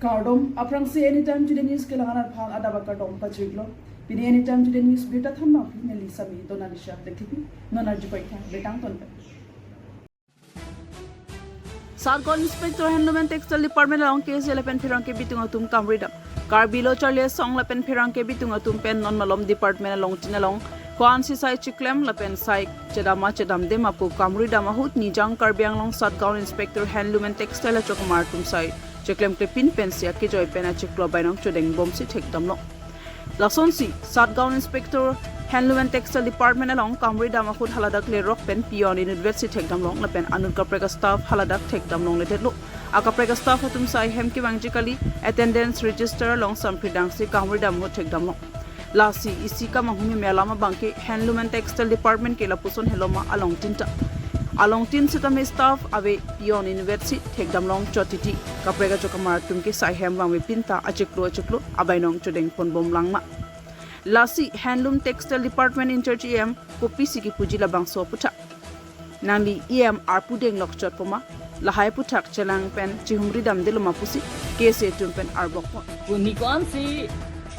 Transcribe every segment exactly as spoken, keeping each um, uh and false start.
Kardom, aphrangsi Anytime Today News kelang-an aphan adap akardom pajirlo. Pini Anytime Today News birta thanma phi neli Sami Donalisha Lekhipi, non arju paitha, betang ton pen. Satgaon Inspector Handloom and Textile Department along K S A lapen pherangke bitung atum kamridam. Karbi lo charli asong lapen pherangke bitung atum pen non malom department along tin along ko-an si sai chiklem lapen sai chedam ma chedamde ma pu kamridam ahut Nijang Karbi Anglong Satgaon Inspector Handloom and Textile achokamar atum sai cheklemkle pin pensi akejoi pen achiklo bainong chodengbomsi thekdamlo. Lasonsi Satgaon Inspector Handloom and Textile Department along kamridam ahut haladak lerok pen peon inutvetsi thekdamlong lapen anut kaprek a-staff haladak thekdamlongledetlo. Akaprek a-staff atum sai hem kevangji kali, attendance register along samphridangsi kamridam ahut thekdamlong. Lasi isi kamanghu meme alam abangke Handloom and Textile Department ke lapuson heloma along tinta. Along tin sitame staff ave peon inutvetsi thekdamlong chotiti. Kaprek achokamar atum ke sai hem vangve pinta achiklo achiklo abainong chodengponbomlang ma. Lasi Handloom Textile Department in-charge E M kopisi kipuji labangso aputhak. Nangli E M arpu denglok chotpo ma, lahai aputhak chelang pen chihumridamdelo ma pusi K S A atum pen arbokpon. Puni ko-ansi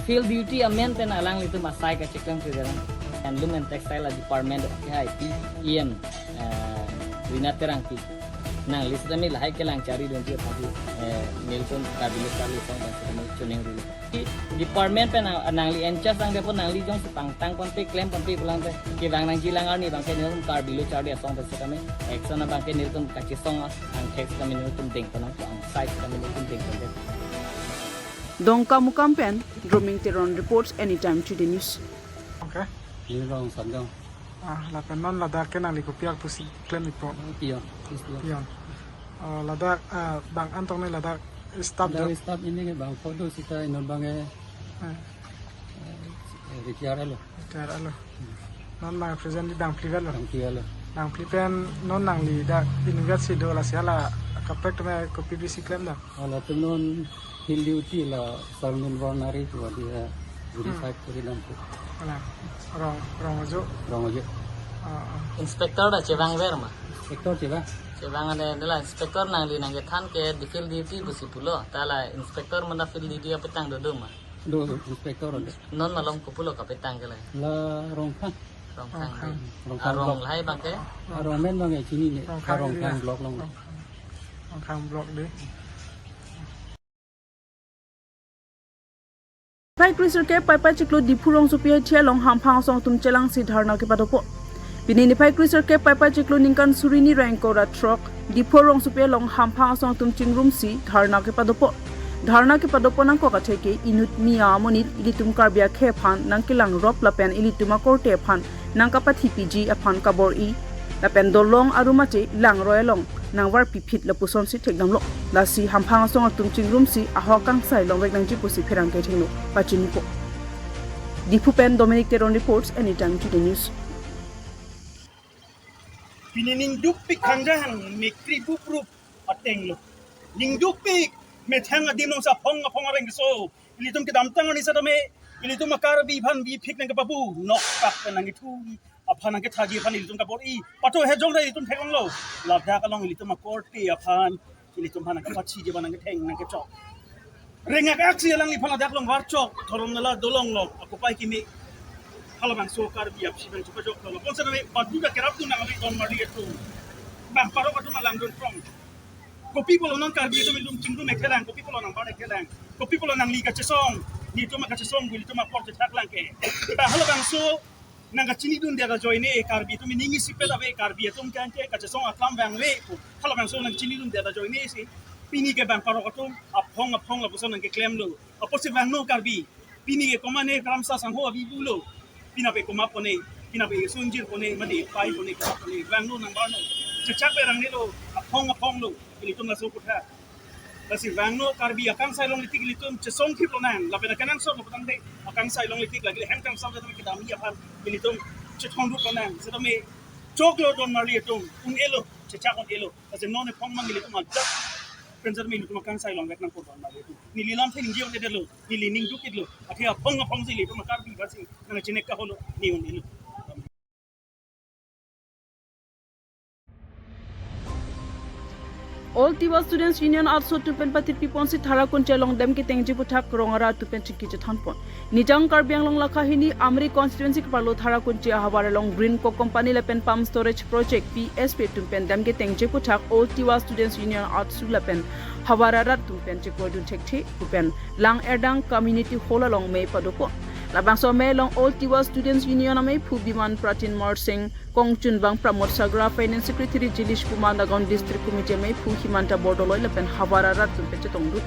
field duty amen pen alanglitum asai kacheklem si derang. Handloom and Textile Department, okay, hai, E M, eh, Rina Terangpi. Nangli sitame lahai kelang charidunji aphansi, eh, nelitum Karbi lo charli asong pen sitame choningri. Department pen nang, nangli in-charge tangte pu nangli jongsi pangtangponpe, klemponpe pulang te, kevang nangjilang arni abangke nelitum Karbi lo charli asong pen sitame action abangke nelitum kachesong angthek sitame nelitum dengpon nang, angsai sitame nelitum dengpon te. Dongkamukam pen Droming Teron reports, Anytime Today News. Okay. Ini bang Satgaon. Ah, lapen non ladak ke nangli kopi-ak pusi klem-ikpo? Peon, peon. Peon. Oh, ladak, ah, bang-an tong ne ladak staff do? Ladak staff ini ke bang photo sita inut abangke, eh, eh, retire lo. Retire lo. Non bang presently bang phli vet lo? Bang phli vet lo. Bang phli pen non nangli dak university do, lasi hala kaprek tame kopi bisi klemdam? Halatum non field duty la Salmin Bornari tu adi, eh, zero five kuri lampu. Hala, rong, rong ajo. Rong ajo. Ah, ah. Inspector ta chevangver ma? Inspector chevang. Chevang ane, nela inspector nangli nangkethan ke di field duty pusi pulo. Ta la inspector manda field duty apetang dodo ma? Do, inspector do. Non malom kopulo kapetang ke la? La Rongkhang. Rongkhang. Rongkhang. Rongkhang. Ah, rong block. Lahai abangke? Ah, rong amen abangke chinine. Rongkhang, ah, Rongkhang area. Block along. Rongkhang. Rongkhang block de. Niphai kre sirkep Paipai chiklo Diphu rongsopi athia along hamphang asong atum chelangsi dharna kepadopo. Pini niphai kre sirkep Paipai chiklo ningkan suri ni ra ingkoi ra throk Diphu rongsopi along hamphang asong atum chingrumsi dharna kepadopo. Dharna kepadopo nangkok atheke inut mi amonit ilitum Karbi akhei aphan nangkelangrop lapen ilitum akorte aphan nangkapathipiji aphan kabor-i lapen dolong arum ache langroi along nangvarpiphit lapusonsi thekdamlo. Lasi hamphang asong atum chingrumsi ahok kangsai longvek nangji pusi pherangke athengno pachinipo. Diphu pen Dominic Teron reports, Anytime Today News. Pini ningdukpik khangja hang mekri buprup atenglo. Ningdukpik methang adim alongsi aphong aphong areng keso. Ilitum kedamtang arni setame, ilitum a-Karbi aphan biphit nangkepabu, noktak pen nangkethu aphan nangkethaji aphan ilitum kabor-i. Pato hejong ta ilitum theklonglo. Ladak along ilitum akorte aphan, ilitum aphan nangkepathiji aphan nangketheng nangkechok. Rengak aksi alangliphan ladak along varchok, Dhorom Nala dolong along, akopai kimi. Halabangso Karbi aphi bang chupajoklo. Lapuson setame, badu ta kerapdun nang abi don marli atum. Bang parok atum alangdun prong. Kopi pulo non Karbi atum ilitum chingrum-ik thelang, kopi pulo nangbar-ik thelang, kopi pulo nangli kachesong, nelitum akachesong pu ilitum apor chethaklang ke. Ta halabangso nangkachinidundet ajoine, Karbi atum ning isipet ave, Karbi atum ke anke kachesong aklam vangve pu. Halabangso nangchinidundet ajoinesi pini ke bang parok atum aphong aphong lapuson nangkeklemlo. Apotsi vangno Karbi. Pini ke komane kramsa sangho avi pulo. Pinape komat pone, pinape sungjir pone, mate pai pone, komat pone, vangno nangbarno. Chechak pe rangnelo, aphong aphonglo, ilitum laso kotha. Lasi vangno Karbi akangsai longle tik ilitum chesongthiplo nang, lapen akenangsot lo putangte, akangsai longle tik lagi hem kangsam jatame kedamji aphan, ilitum chethonduklo nang, setame choklo don marli atum, un-elo, chechak un-elo. Lasi non ephong mang ilitum ajak pen setame ilitum akangsai longvek nangkok don marli atum. Neli lamthe ningje-un-edetlo, neli ningduk-iklo. Athe aphong aphongsi ilitum a-Karbi aphansi nangchinek kaholo, ne un-elo. All Tiwa Students Union ATSU atum pen patirpi ponsi Tharakunchi along dem ketengji aputhak rong arat atum pen chingki chethan pon. Nijang Karbi Anglong lakha hini Amri constituency keparlo Tharakunchi ahavar along Green Co Company lapen Pump Storage Project P S P atum pen dem ketengji aputhak All Tiwa Students Union ATSU lapen havar arat atum pen chekroidun thekthe pu pen Langerdang Community Hall along mei padopon. Labangso amei along All Tiwa Students Union ameiphu Biman Pratin Marsing, kongchunbang Pramod Sagra, Finance Secretary Jilish Kumar, Nagaon District Committee ameiphu Himanta Bordoloi lapen havar arat atum pen chetongdun.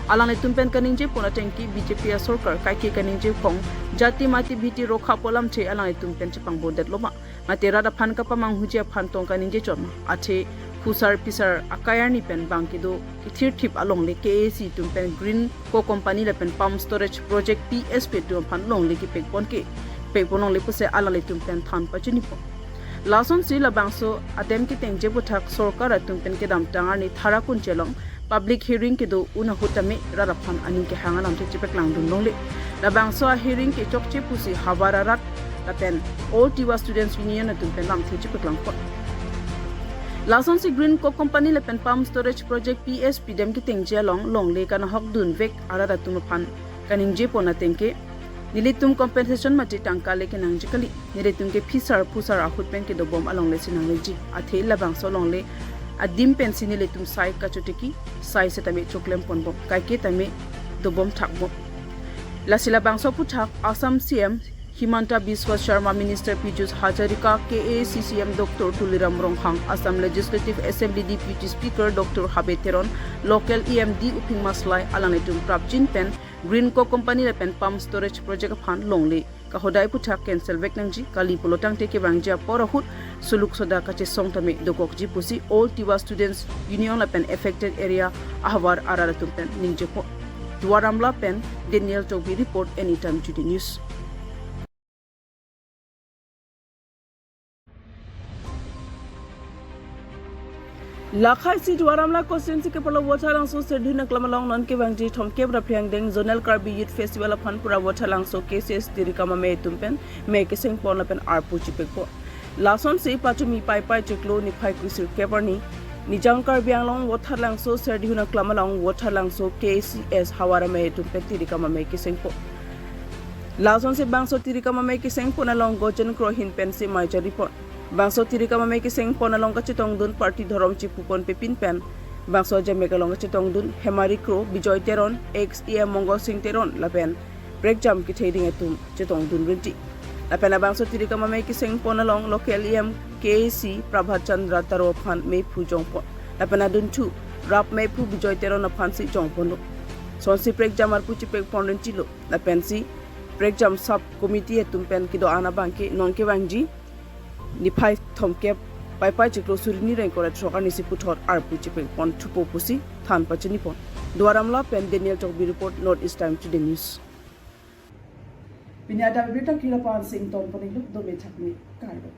Alanglitum pen kaningje pon atengke B J P asorkar kaike kaningje kong jati mati bhiti rokha pu alamthe alanglitum pen chepangbordetlo ma, mate rat aphan kapamanghuji aphan tong kaningje chot ma, athe phusar phisar akai arni pen bang kedo kethirthip alongle K A C atum pen Green Co Company lapen Pump Storage Project P S P atum aphan longle kepek pon ke pek pon longle pusi alanglitum pen than pachini pon. Lasonsi labangso adem ketengji aputhak sorkar atum pen kedamtang arni Tharakunchi along public hearing kedo un ahut tame rat aphan aning kehang alamthe chepaklangdun longle. Labangso ahearing ke chokche pusi havar arat lapen All Tiwa Students Union atum pen lamthe chepaklang pon. Lasonsi Green Co Company lapen Pump Storage Project P S P dem ketengji along longle kanahok dunvek arat atum aphan kaningje pon atengke, nelitum compensation mate tangka le kenangji kali. Nelitum ke phisar phusar ahut pen kedobom alongle si nangleji. Athe labangso alongle adim pensi nelitum sai kachotiki, sai setame choklem ponbom, kaike tame dobom thakbom. Lasi labangso aputhak Assam C M Himanta Biswa Sarma, Minister Pijush Hazarika, K A A C C M Doctor Tuliram Ronghang, Assam Legislative Assembly Deputy Speaker Doctor Habe Teron, local E M D Uphing Maslai alanglitum prapjin pen Green Co Company lapen Pump Storage Project aphan longle kahodai aputhak cancel vek nangji kali pulo tangte kevangji apor ahut suluk soda kachesong tame dokokji pusi All Tiwa Students Union lapen affected area ahavar arat atum pen ningje pon. Duar Amla pen Daniel Tokbi report, Anytime Today News. Lakha isi Duar Amla constituency keparlo Vothatlangso Serdihun aklam along non kevangji thomkep ra phli angdeng Zonal Karbi Youth Festival aphan pura Vothatlangso K C S tirikam amei atum pen mei keseng pon lapen arpu chepek pon. Lasonsi pachumi Paipai chiklo niphai kresirkep arni Nijang Karbi Anglong Vothatlangso Serdihun aklam along Vothatlangso K C S havar amei atum pen tirikam amei keseng pon. Lasonsi bangso tirikam amei keseng pon along Gojen Krohin pensi mei jari pon. Bangso tirikam amei keseng pon along kachetongdun party dhorom chipu pon pepin pen bangso ajamek along kachetongdun Hemari Kro, Bijoy Teron, ex E M Mongol Sing Teron lapen prekjam ketheding atum chetongdun rinti. Lapen labangso tirikam amei keseng pon along local E M K A C Prabhat Chandra Taro aphan meiphu jong pon. Lapen adunthu rap meiphu Bijoy Teron aphansi jong ponlo. Lasonsi prekjam arpu chepek pon rintilo. Lapensi prekjam sub committee atum pen kedo-an abangke non kevangji niphai thomkep Paipai chiklo suri hini ra ingkoi ra throk arnisi puthot arpu chepek pon thupo pusi than pachini pon. Duar Amla pen Daniel Tokbi report, North East Time Today News. Pini adap abirta kila pan sing ton paning luk dome thak me kardo.